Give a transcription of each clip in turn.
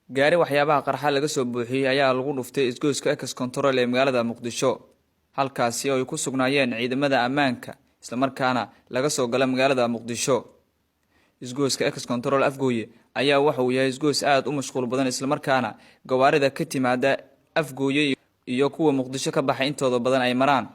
Gaari waxyaabaha qarxa laga soo buuxiyey ayaa lagu dhuftay isgoyska Ex Control ee magaalada Muqdisho, halkaasi oo ay ku sugnaayeen ciidamada ammaanka, islamarkaana laga soo gala magaalada Muqdisho. Isgoyska Ex Control Afgooye ayaa waxa uu yahay isgoys aada u mashquul badan, islamarkaana gawaarida ka timaada Afgooye iyo kuwa Muqdisho ka baxay intooda badan ay maraan.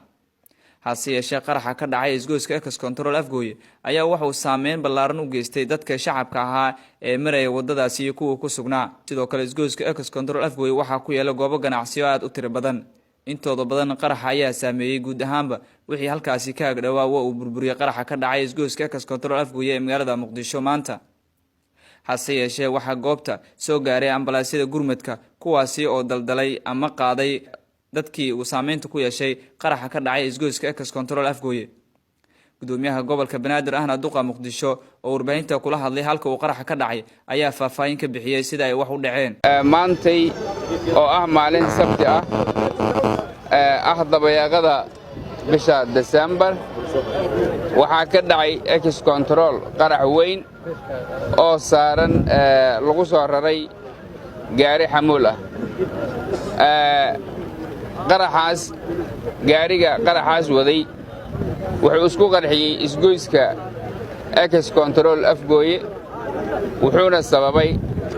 Hase yeeshee, qaraxa ka dhacay isgoyska Ex Control Afgooye ayaa wuxuu saameyn ballaaran u geystay dadka shacabka ahaa ee maraya wadadaasi iyo kuwa ku sugnaa. Sidoo kale, isgoyska Ex Control Afgooye waxaa ku yaala goobo ganacsiyo aada u tiro badan. Intooda badan qaraxa ayaa saameeyey guud ahaanba wixii halkaasi ka agdhowaa. Waa uu burburiyey qaraxa ka dhacay isgoyska Ex Control Afgooye ee magaalada Muqdisho maanta. Hase yeeshee, waxaa goobta soo gaaray ambalaasyada gurmadka, kuwaasi oo daldalay ama qaaday dadkii uu saameynta ku yeeshay qaraxa ka dhacay isgoyska Ex Control Afgooye. Gudoomiyaha gobolka Banaadir, ahna duqa Muqdisho, oo warbaahinta kula hadlay halka uu qaraxa ka dhacay, ayaa faahfaahin ka bixiyey sida ay wax u dhaceen. Maantay oo ah maalin Sabti ah, ah dabayaaqada bisha Desembar, waxaa ka dhacay Ex Control qarax weyn oo saaran lagu soo raray gaari xamuul ah. Qaraxaas, gaariga qaraxaas waday wuxuu isku qarxiyey isgoyska Ex Control Afgooye, wuxuuna sababay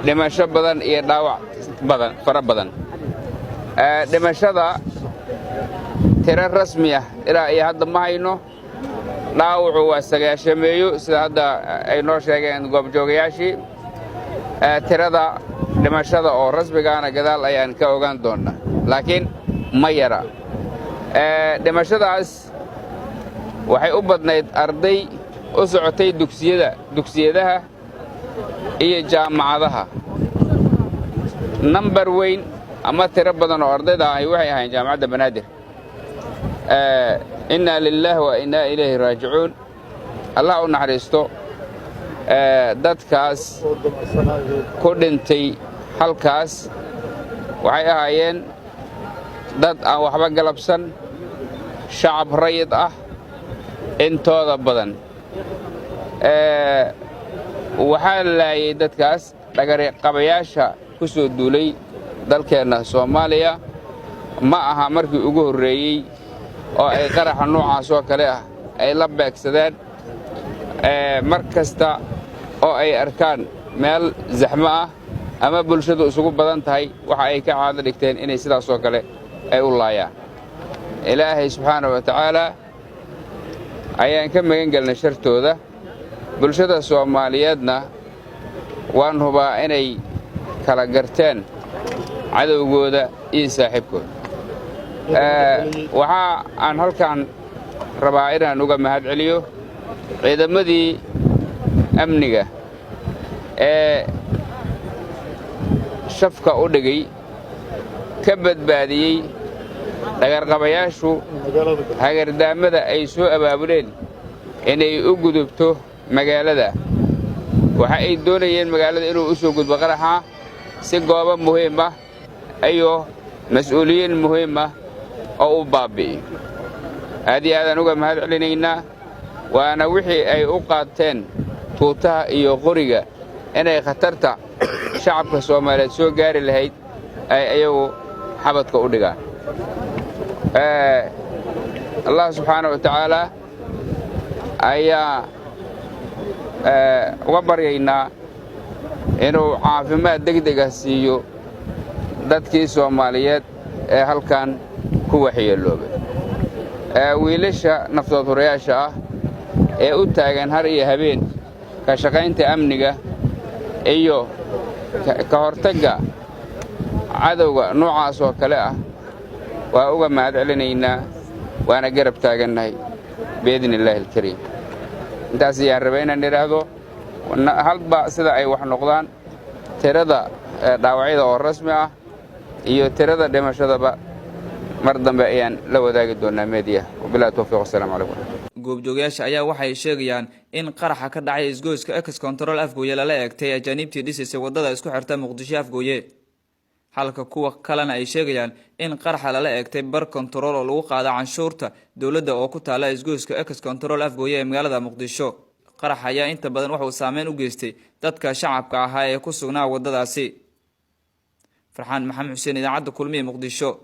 dhimasho badan iyo dhaawac badan, fara badan. Dhimashada tiro rasmi ah ilaa iyo hadda ma hayno. Dhaawacu waa sagaashameeyo, sida hadda ay noo sheegeen goobjoogayaashii. Tirada dhimashada oo rasmigaana gadaal ayaan ka ogaan doonnaa, laakiin ma yara. Dhimashadaas waxay u badnayd arday u socotay dugsiyada, dugsiyadaha iyo jaamacadaha. Nambar weyn ama tiro badan oo ardayda ahi waxay ahayn Jaamacadda Banaadir. Innaa lilaahi wa innaa ilayhi raajicuun. Allah u naxariisto dadkaas ku dhintay halkaas. Waxay ahaayeen dad aan waxba galabsan, shacab rayid ah intooda badan. Waxaa laayay dadkaas dhagariqabayaasha ku soo duulay dalkeenna Soomaaliya. Ma aha markii ugu horreeyey oo ay qaraxa noocaas oo kale ah ay la beegsadeen. Mar kasta oo ay arkaan meel zaxmo ah ama bulshadu isugu badan tahay, waxa ay ka caado dhigteen inay sidaas oo kale ay u laayaan. Ilaahay subxaana wa tacaala ayaan ka magan gelnay shartooda. Bulshada Soomaaliyeedna waan hubaa inay kala garteen cadowgooda iyo saaxiibkooda. Waxaa aan halkan rabaa inaan uga mahad celiyo ciidamadii amniga ee shafka u dhigay, ka badbaadiyey dhagarqabayaashu hagardaamada ay soo abaabuleen inay u gudubto magaalada. Waxa ay doonayeen magaalada inuu u soo gudbo qaraxa si goobo muhiim ah iyo mas'uuliyiin muhiim ah oo u baabbi'iyo. Aad iyo aadaan uga mahad celinaynaa, waana wixii ay u qaateen tuutaha iyo qoriga, inay khatarta shacabka Soomaaliyeed soo gaari lahayd ay ayagu xabadka u dhigaan. Allah subxaana wa tacaalaa ayaa uga baryaynaa inuu caafimaad degdega siiyo dadkii Soomaaliyeed ee halkan ku waxyeeloobay. Wiilasha naftood hurayaasha ah ee u taagan har iyo habeen ka shaqaynta amniga iyo ka hortagga cadowga noocaas oo kale ah waa uga mahad celinaynaa, waana garab taagannahay biidni illaahi alkariim. Intaas ayaan rabay inaan idhaahdo. Halba sida ay wax noqdaan, tirada dhaawacyada oo rasmi ah iyo tirada dhimashadaba mar dambe ayaan la wadaagi doonaa meediya. Wabillahi towfiiq, wasalaamu calaykum. Goobjoogayaasha ayaa waxay sheegayaan in qaraxa ka dhacay isgoyska Ex Control Afgooye lala eegtay ajaaniibtii dhisaysay wadada isku xirta Muqdisho Afgooye, halka kuwa kalena ay sheegayaan in qaraxa lala eegtay bar kontarool oo lagu qaada canshuurta dowladda oo ku taala isgoyska Ex Control Afgooye ee magaalada Muqdisho. Qarax ayaa inta badan wuxuu saameyn u geystay dadka shacabka ahaa ee ku sugnaa waddadaasi. Farxaan Maxamed Xuseen, Idaacadda Kulmiye, Muqdisho.